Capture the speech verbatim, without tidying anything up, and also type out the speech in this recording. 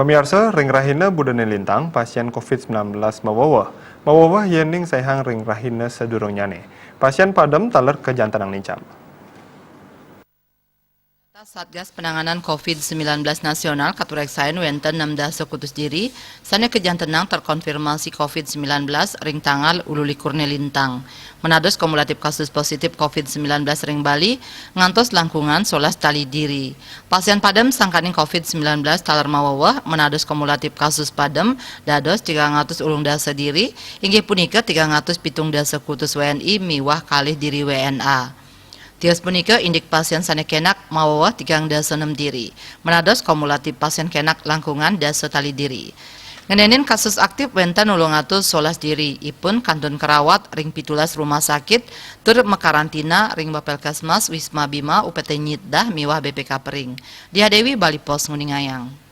Pamiarsa, ring rahina Budané Lintang, pasién covid sembilan belas maweweh. Maweweh yéning saihang ring rahina sadurungnyane. Pasién padem taler kajantenang nincap. Data Satgas Penanganan covid sembilan belas Nasional katureksain wénten enam dasa kutus diri sané kajantenang terkonfirmasi covid sembilan belas ring tanggal ululikurné lintang. Menados kumulatif kasus positif covid sembilan belas ring Bali ngantos langkungan solas tali diri. Pasién padem sangkaning covid sembilan belas taler maweweh menados kumulatif kasus padem dados tigang atus ulung dasa diri, inggih punika tigang atus pitung dasa kutus W N I miwah kalih diri W N A. Tios punika indik pasién sané kenak maweweh tigang dasa nem diri. Menados kumulatif pasién kenak langkungan dasa tali diri. Ngenénin kasus aktif wénten ulung atus solas diri, ipun kantun karawat ring pitulas rumah sakit, tur makarantina ring Bapelkesmas, Wisma Bima, U P T Nyitdah miwah B P K Pering. Diah Dewi, Bali Post, nguningayang.